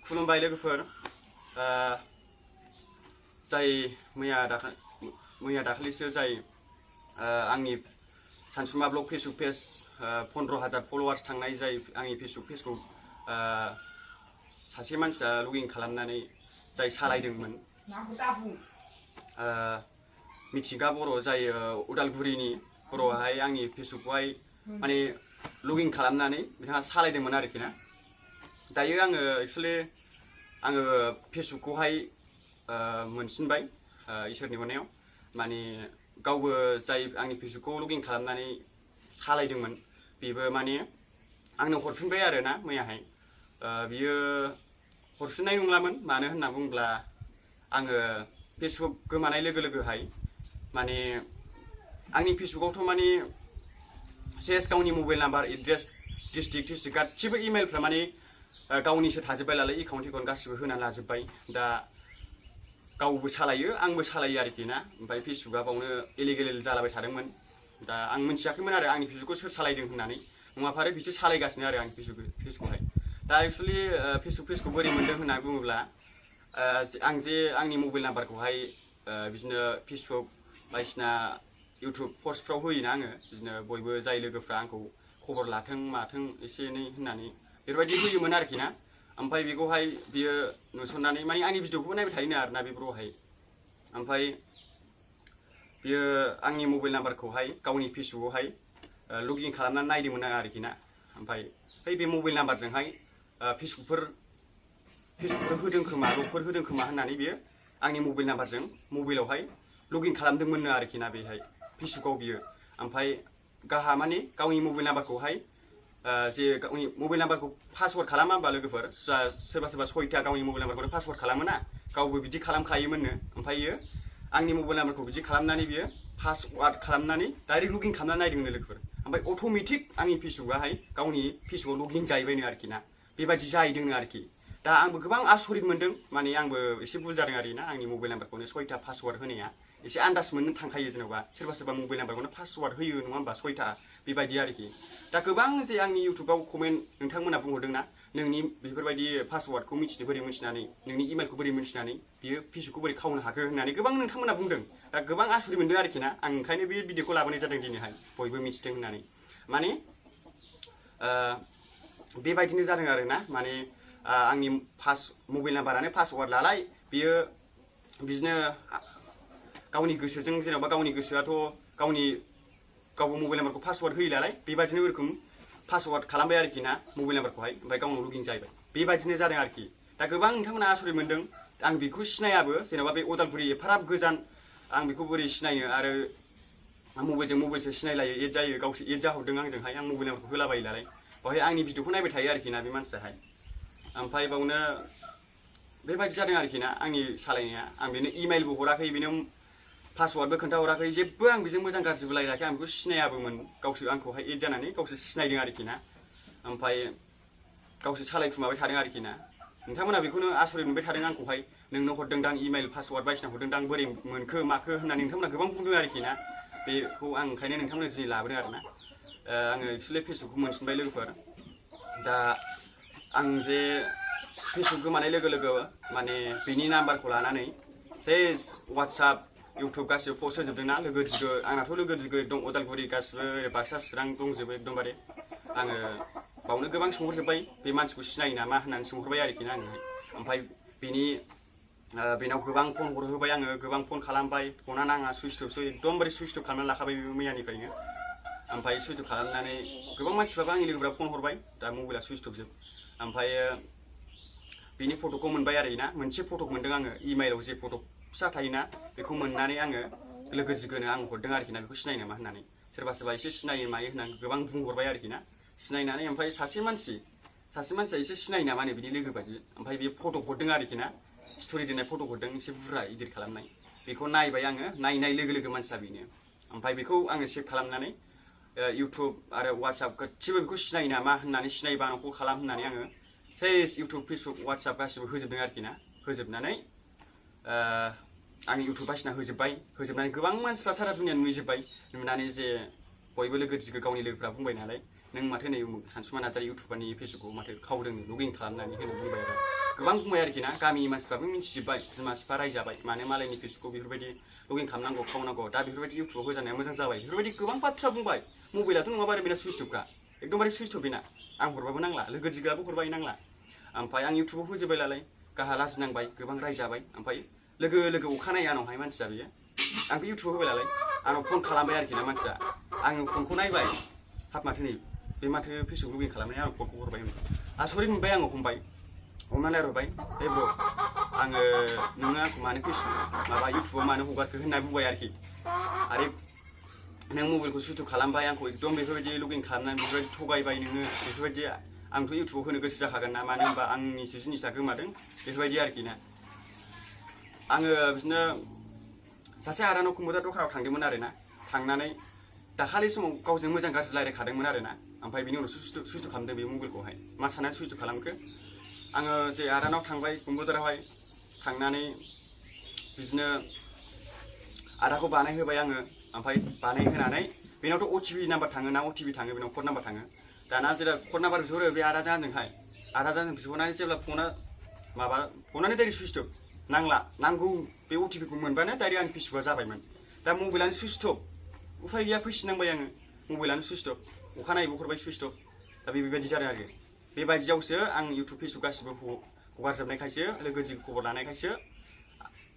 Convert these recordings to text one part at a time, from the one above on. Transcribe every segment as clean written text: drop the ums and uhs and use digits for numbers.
खुलुमबाय लोगोफोर जाय मैया दाखालिसो जाय आंनि सानसुमा ब्लग फेसबुक पेज 15,000 फलोवार्स थांनाय जाय आंनि फेसबुक पेजखौ सासे मानसिया लगिन खालामनानै जाय सालायदोंमोन मिथिंगा बर' जाय उदालगुरिनि बर'आहाय आंनि फेसबुकखौहाय माने लगिन खालामनानै बिथाङा सालायदोंमोन आरोखि ना। दायो आङो एक्चुअली आङो फेसबुकखौहाय मोनसिनबाय इसोरनि अननायाव माने गावबो जाय आंनि फेसबुकखौ लगिन खालामनानै सालायदोंमोन बेबो माने आंनो हरफिनबाय आरो ना मैयाहाय बियो हरफिननाय नंलामोन मानो होनना बुङोब्ला आङो फेसबुक गोमानाय लोगो लोगोहाय माने आंनि फेसबुकआवथ' माने सेस गावनि मबाइल नाम्बार एड्रेस डिस्ट्रिक्ट गासिबो इमेलफ्रा माने गावनिसो थाजोब्बाय नालाय एकाउन्ट गासिबो होनानै लाजोब्बाय। दा गावबो सालायो आंबो सालायो आरोखि ना। ओमफ्राय फेसबुकआ बावनो इलिगेल जालाबाय थादोंमोन। दा आं मिन्थियाखैमोन आरो आंनि फेसबुकखौ सोर सालायदों होननानै नङाबा आरो बिसोर सालायगासिनो आरो आंनि फेसबुकखौहाय। दा एक्चुअली फेसबुक पेजखौ बोरै मोन्दों होनना बुङोब्ला आं जे आंनि मबाइल नाम्बारखौहाय बिदिनो फेसबुक बायदिसिना इउटुब पस्टफ्राव होयोना आङो बिदिनो बयबो जाय लोगोफ्रा आंखौ खबर लाथों माथों एसे एनै होननानै बेबायदि होयोमोन आरोखि ना। ओमफ्राय बेखौहाय बियो नुसननानै माने आंनि भिडिअखौबो नायबाय थायोनो आरोना बे ब्र'हाय। ओमफ्राय बियो आंनि मबाइल नाम्बारखौहाय गावनि फेसबुकआवहाय लगिन खालामनानै नायदोंमोन आरोखि ना। ओमफ्राय बे मबाइल नाम्बारजोंहाय फेसबुकफोर होदों खोमा लगफोर होदों खोमा होननानै बियो आंनि मबाइल नाम्बारजों मबाइलावहाय लगिन खालामदोंमोननो आरोखि ना बेहाय फेसबुकआव बियो। ओमफ्राय गाहा माने गावनि मबाइल नाम्बारखौहाय जे गावनि मबाइल नाम्बारखौ पासवार्ड खालामा होमबा लोगोफोर सोरबा 6टा गावनि मबाइल नाम्बारखौनो पासवार्ड खालामो ना गावबो बिदि खालामखायोमोननो। ओमफ्रायो आंनि मबाइल नाम्बारखौ बिदि खालामनानै बियो पासवार्ड खालामनानै डाइरेक्ट लगिन खालामनानै नायदोंनो लोगोफोर। ओमफ्राय अट'मेटिक आंनि फेसबुकआहाय गावनि फेसबुकआव लगिन जाहैबायनो आरोखि ना। बेबायदि जाहैदोंनो आरोखि। दा आंबो गोबां आसरित मोन्दों माने आंबो एसे भुल जादों आरोना आंनि मबाइल नाम्बारखौनो 6टा पासवार्ड होनाया एसे आन्दाज मोननो थांखायो जेनेबा सोरबा मबाइल नाम्बारखौनो पासवार्ड होयो नङा होमबा 6टा बेबायदि आरोखि। दा गोबां जे आंनि इउटुबाव कमेन्ट नोंथांमोना बुंहरदोंना नोंनि बेफोरबायदि पासवार्डखौ बोरै मिथिनानै नोंनि इमेलखौ बोरै मिथिनानै बियो फेसबुकखौ बोरै खावनो हाखो होननानै गोबां नोंथांमोना बुंदों। दा गोबां आसरित मोनदों आरोखि ना आं ओंखायनो बे भिडिअखौ लाबोनाय जादों दिनैहाय बयबो मिथिथों होननानै। माने बेबायदिनो जादों आरोना माने आंनि मबाइल नाम्बारानो पासवार्ड लालाय बियो बिदिनो गावनि गोसोजों जेनेबा गावनि गोसोआथ' गावबो मबाइल नाम्बारखौ पासवार्ड होयो नालाय बेबायदिनो रोखोम पासवार्ड खालामबाय आरोखि ना मबाइल नाम्बारखौहाय ओमफ्राय गावनाव लगिन जाहैबाय बेबायदिनो जादों आरोखि। दा गोबां नोंथांमोना आसरित मोन्दों आं बेखौ सिनायाबो जेनेबा बे उदालगुरि एफाराब गोजान आं बेखौ बोरै सिनायनो आरो मबाइलजों मबाइलसो सिनायलायो एड जायो गावसो एड जाहरदों आंजोंहाय आं मबाइल नाम्बारखौ होलाबायो नालाय बेवहाय आंनि भिडिअखौ नायबाय थायो आरोखि ना बे मानसियाहाय। ओमफ्राय बावनो बेबायदि जादों आरोखि ना आंनि सालायनाया। आं बेनो इमेलबो हराखै बेनो पासवार्डबो खोन्थाहराखै जेबो आं बेजों मोजां गाज्रिबो रायलायाखै आं बेखौ सिनायाबोमोन गावसो आंखौहाय एड जानानै गावसो सिनायदों आरोखि ना। ओमफ्राय गावसो सालायखुमाबाय थादों आरोखि ना। नोंथांमोना बेखौनो आसरित मोनबाय थादों आंखौहाय नोंनो हरदोंदां इमेल पासवार्ड बायदिसिना हरदोंदां बोरै मोनखो माखो होननानै नोंथांमोना गोबां बुंदों आरोखि ना। बेखौ आं ओंखायनो नोंथांमोननो दिनै लाबोदों आरोना। आङो एक्चुअलि फेसबुकखौ मोनसिनबाय लोगोफोर। दा आं जे फेसबुक गोमानाय लोगो लोगो माने बिनि नाम्बारखौ लानानै सेस वाट्सएप इउटुब गासिबो पस्ट होजोबदोंना लोगो दिगो आंनाथ' लोगो दिगो दं उदालगुरि गासिबो बाक्सा चिरां दंजोबो एकदमबारे। आङो बावनो गोबां सोंहरजोब्बाय बे मानसिखौ सिनायो नामा होननानै सोंहरबाय आरोखि ना आङोहाय। ओमफ्राय बेनाव गोबां फन हरहोबाय आङो गोबां फन खालामबाय फना नाङा सुइस अफसो एकदमबारे सुइस अफ खालामनानै लाखाबाय मैयानिफ्रायनो। ओमफ्राय सुइस अफ खालामनानै गोबां मानसिफ्राबो आंनि लोगोफ्रा फन हरबाय दा मबाइला सुइस अफजोब। ओमफ्राय बिनि फट'खौ मोनबाय आरोना मोनसे फट' मोनदों आङो इमेलाव जे फट' फिसा थायोना बेखौ मोननानै आङो लोगो दिगोनो आं हरदों आरोखि ना बेखौ सिनायो नामा होननानै सोरबा एसे सिनायो मायो होननानै गोबां बुंहरबाय आरोखि ना। सिनायनानै ओमफ्राय सासे मानसिया एसे सिनायो नामा बिनि लोगो बायदि ओमफ्राय बे फट' हरदों आरोखि ना स्ट'रि दोननाय फट' हरदों एसे बुरजा इदिट खालामनाय बेखौ नायबाय आङो नायनाय लोगो मानसिया बेनो। ओमफ्राय बेखौ आङो सेभ खालामनानै इउटुब आरो वाट्सएप गासिबो बेखौ सिनायो नामा होननानै सिनायबा आंखौ खालाम होननानै आङो सेस इउटुब फेसबुक वाट्सएप गासिबो होजोबदों आरोखि ना। होजोबनानै आं इउटुब बायदिसिना होजोबनानै गोबां मानसिफ्रा सारा दुनिया नुजोब्बाय नुनानै जे बयबो लोगो दिगो गावनि लोगोफ्रा बुंबाय नालाय नों माथो नै सानसुमा नार्जारी इउटुबारनि फेसबुकखौ माथो खावदों लगिन खालामनानै होनो बुंबाय आरो गोबां बुंबाय आरोखि ना गामिनि मानसिफ्राबो मिन्थिजोब्बाय बिमा बिफा रायजाबाय मानो मालायनि फेसबुकखौ बेफोरबायदि लगिन खालामनांगौ खावनांगौ दा बेफोरबायदि इउटुबाव होजानाया मोजां जाबाय बेफोरबायदि गोबां बाथ्रा बुंबाय मबाइलाथ' नङाबा आरो बेना सुइस अफखा एकदमबारे सुइस अफ बेना आं हरबाबो नांला लोगो दिगाबो हरबाय नांला ओमफ्राय आं इउटुबाव होजोब्बाय नालाय गाहा लाजिनांबाय गोबां रायजाबाय ओमफ्राय लोगो अखानायै आंनावहाय मानसिया बियो आं बे इउटुबाव होबाय नालाय आंनाव फन खालामबाय आरोखि ना मानसिया आङो फनखौ नायबाय हाब माथो नै बे माथो फेसबुक लगिन खालामनाय आं फनखौ हरबाय आसरित मोनबाय आङो हमबाय हमनानै रायहरबाय हे ब्र आङो नोङो आंखौ मानो फेसबुक माबा इउटुबाव मानो हगारखो होनना बुंबाय आरोखि आरो नों मबाइलखौ सुइच अफ खालामबाय आंखौ एकदम बेफोरबायदि लगिन खालामनानै बेफोरबायदि थगायबाय नोङो बेफोरबायदि आंथ' इउटुबाव होनो गोसो जाखागोन ना मानो होनबा आंनिसो जिनिसा गोमादों बेफोरबायदि आरोखि ना आङो बिदिनो सासे आदानाव कम्पिउटार दखानाव थांदोंमोन आरो ना थांनानै दाखालि समाव गावजों मोजां गाज्रि रायज्लायखादोंमोन आरो ना ओमफ्राय बिनि उनाव सुइच अफ खालामदों बे मबाइलखौहाय मा साननानै सुइच अफ खालामखो आङो जे आदानाव थांबाय कम्पिउटारावहाय थांनानै बिदिनो आदाखौ बानायहोबाय आङो ओमफ्राय बानायहोनानै बेनावथ' अटिपि नाम्बार थाङो ना अटिपि थाङो बेनाव कड नाम्बार थाङो दाना जेब्ला कड नाम्बार बिहरो बे आदाजों आंजोंहाय आदाजों बिहरनानै जेब्ला फनानो डाइरेक्ट सुइच अफ नांला नांगौ बे अटिपिखौ मोनबानो डाइरेक्ट आंनि फेसबुकआ जाबायमोन दा मबाइलानो सुइच अफ उफाय गैया फैफिननांबाय आङो मबाइलानो सुइच अफ अखानायैबो हरबाय सुइच अफ दा बेबायदि जादों आरो बेबायदियावसो आं इउटुब फेसबुक गासिबो हगारजोबनायखायसो लोगोजों खबर लानायखायसो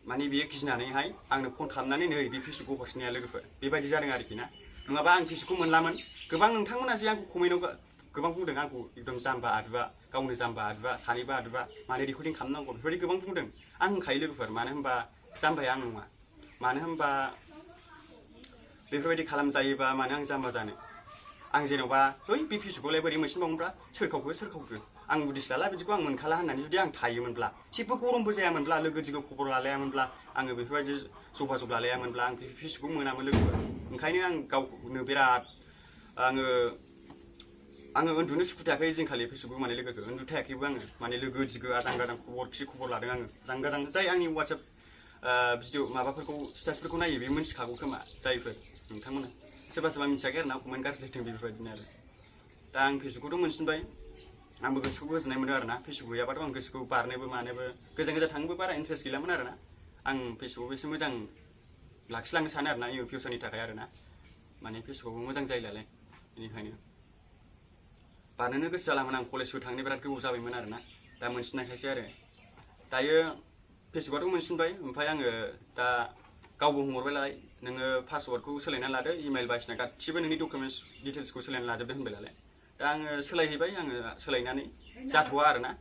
माने बियो गिनानैहाय आंनो फन खालामनानै नै बे फेसबुकखौ हरसिनाया लोगोफोर बेबायदि जादों आरोखि ना नङाबा आं फेसबुकखौ मोनलामोन गोबां नोंथांमोना जे आंखौ कमेन्टआव गोबां बुंदों आंखौ एकदम जाम्बा आदुवा गावनो जाम्बा आदुवा सानैबो आदुवा मानो रेकर्डिं खालामनांगौ बेफोरबायदि गोबां बुंदों आं होनखायो लोगोफोर मानो होनबा जाम्बाया आं नङा मानो होनबा बेफोरबायदि खालामजायोबा मानो आं जाम्बा जानो आं जेन'बा है बे फेसबुकआवलाय बोरै मोनसिनबावोब्रा सोरखावखो आं बुदिस लाला बिदिखौ आं मोनखाला होननानै जुदि आं थायोमोनब्ला जेबो गरमबो जायामोनब्ला लोगो दिगो खबर लालायामोनब्ला आङो बेफोरबायदि जगाजग लालायामोनब्ला आं फेसबुक मोनामोन लोगोफोर ओंखायनो आं गावनो बिराद आङो उन्दुनो सुखुथायाखै जोंखालि फेसबुक माने लोगोखौ उन्दुथायाखैबो आङो माने लोगो दिगो आजां गाजां खबर लादों आङो आजां गाजां जाय आंनि वाट्सएप भिडिअ माबाफोरखौ स्टेटासफोरखौ नायो बे मिन्थिखागौ खोमा जायफोर नोंथांमोना सोरबा मिन्थियाखै आरो ना कमेन्ट गाज्रिलायदों बेफोरबायदिनो आरो दा आं फेसबुकखौथ' मोनसिनबाय आंबो गोसोखौ गोजोननाय मोनो आरो ना फेसबुक गैयाबाथ' आं गोसोखौ बारनोबो मानोबो गोजान थांनोबो बारा इन्टारेस्ट गैलामोन आरो ना आं फेसबुकआव एसे मोजां लाखिलांनो सानो आरो ना इयुन फिउचारनि थाखाय आरो ना माने फेसबुकआवबो मोजां जायो नालाय बेनिखायनो बारनोनो गोसो जालामोन आं कलेजबो थांनो बिराद गोबाव जाबायमोन आरो ना दा मोनसिननायखायसो आरो दायो फेसबुकआथ' मोनसिनबाय ओमफ्राय आङो दा गावबो होनहरबाय नालाय नोङो पासवार्डखौ सोलायनानै लादो इमेल बायदिसिना गासिबो नोंनि डकुमेन्टस डिटेल्सखौ सोलायनानै लाजोबदो होनबाय नालाय दा आङो सोलायहैबाय आङो सोलायनानै जाथ'वा आरो ना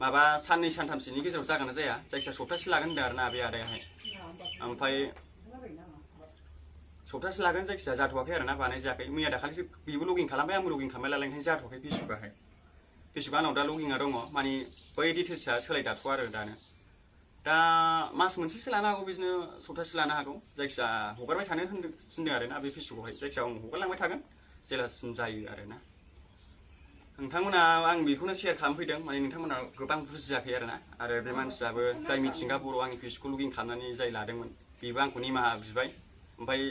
माबा साननै सानथामसोनि गेजेराव जागोन ना जाया जायखिया सप्तासे लागोन होनदों आरो ना बे आदायाहाय ओमफ्राय सप्तासे लागोन जायखिया जाथ'वाखै आरो ना बानायजायाखै मैया दाखालिसो बेबो लगइन खालामबाय आंबो लगइन खालामबाय नालाय ओंखायनो जाथ'वाखै फेसबुकआ आंनाव दा लगिनआ दङ माने बै डिटेल्सआ सोलायजाथ'वा आरो दानो दा मास मोनसेसो लानो हागौ बिदिनो सप्तासे लानो हागौ जायखिया हगारबाय थानो थिनदों आरो ना बे फेसबुकआवहाय जायखिया आं हगारलांबाय थागोन जेलासिम जायो आरो ना नोंथांमोना आं बेखौनो शेयार खालामफैदों माने नोंथांमोना गोबां बुजियाखै आरो ना आरो बे मानसियाबो जाय मिथिंगा बर' आंनि फेसबुकखौ लगिन खालामनानै जाय लादोंमोन बेबो आंखौ निमाहा बिबाय ओमफ्राय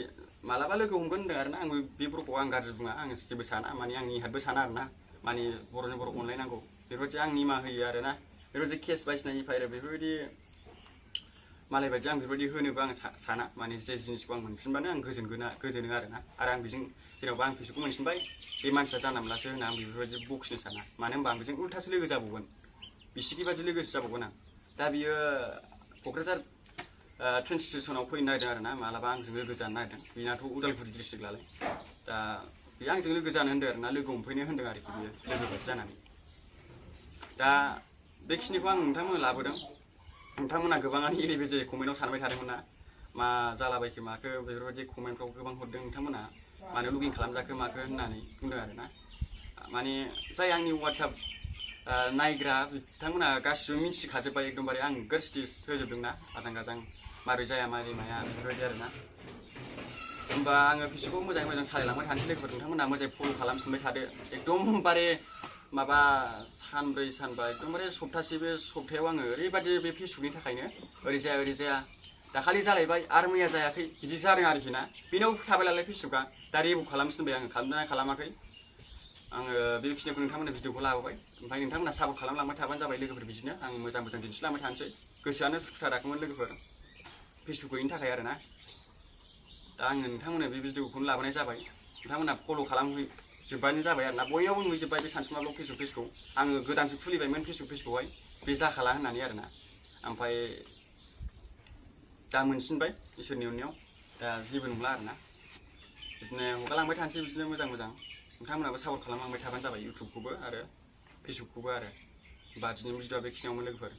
मालाबा लोगो हमगोन होनदों आरो ना आंबो बे बर'खौ आं गाज्रि बुङा आं जेबो साना माने आं निहाथबो साना आरो ना माने बर'जों बर' अनलायनांगौ बेफोरबायदि आं निमाहा होयो आरो ना बेफोरबायदि केस बायदिसिनानिफ्राय आरो बेफोरबायदि मालाय बायदि आं बेफोरबायदि होनोबो आं साना माने जे जिनिसखौ आं मोनफिनबानो आं गोजोनो आरो ना आरो आं बेजों जेनेबा आं फेसबुकखौ मोनफिनबाय बे मानसिया जानला मोनलासो होना आं बेफोरबायदि बखिनो साना मानो होनबा आं बेजों उल्थासो लोगो जाबावगोन बिसिगि बायदि लोगोसो जाबावगोन आं दा बियो क'क्राझार ट्रेन स्टेसनाव फैनो नागिरदों आरो ना मालाबा आंजों लोगो जानो नागिरदों बेनाथ' उदालगुरि डिस्ट्रिक्ट नालाय दा बे आंजों लोगो जानो होनदों आरो ना लोगो हमफैनो होनदों आरोखि बियो लोगो बायदि जानानै दा बेखिनिखौ आं नोंथांमोन लाबोदों नोंथांमोना गोबाङानो एले बेजे कमेन्टआव सानबाय थादोंमोन ना मा जालाबायखो माखो बेफोरबायदि कमेन्टफ्राव गोबां हरदों नोंथांमोना मानो लगिन खालामजाखो माखो होननानै बुंदों आरो ना माने जाय आंनि वाट्सएप नायग्रा बिथांमोना गासिबो मिथिखाजोब्बाय एकदमबारे आं गाज्रि होजोबदों ना आजां गाजां मारै जाया मारै माया बेफोरबायदि आरो ना होमबा आङो फेसबुकखौ मोजाङै मोजां सालायलांबाय थानोसै लोगोफोर नोंथांमोना मोजाङै फल' खालामफिनबाय थादो एकदमबारे माबा सानब्रै सानबा एकदमबारे सप्तासे बे सप्तायाव आङो ओरैबायदि बे फेसबुकनि थाखायनो ओरै जाया दाखालि जालायबाय आरो मैया जायाखै बिदि जादों आरोखि ना बेनाव थाबाय नालाय फेसबुकआ दा रिमुभ खालामफिनबाय आङो खालामदोंना खालामाखै आङो बेखिनिखौ नोंथांमोननो भिडिअखौ लाबोबाय ओमफ्राय नोंथांमोना सापर्ट खालामलांबाय थाबानो जाबाय लोगोफोर बिदिनो आं मोजां मोजां दिन्थिलांबाय थानोसै गोसोआनो सुखुथाराखैमोन लोगोफोर फेसबुक गैयिनि थाखाय आरोना दा आङो नोंथांमोननो बे भिडिअखौनो लाबोनाय जाबाय नोंथांमोना फल' खालामजोबबानो जाबाय आरोना बयनावबो नुजोब्बाय बे सानसुमा ब्लग फेसबुक पेजखौ आङो गोदानसो खुलिबायमोन फेसबुक पेजखौहाय बे जाखाला होननानै आरोना ओमफ्राय दा मोनसिनबाय इसोरनि अननायाव दा जेबो नंला आरोना बिदिनो हगारलांबाय थानोसै बिदिनो मोजां मोजां नोंथांमोनाबो सापर्ट खालामलांबाय थाबानो जाबाय इउटुबखौबो आरो फेसबुकखौबो आरो होमबा दिनैनि भिडिअआ बेखिनियावमोन लोगोफोर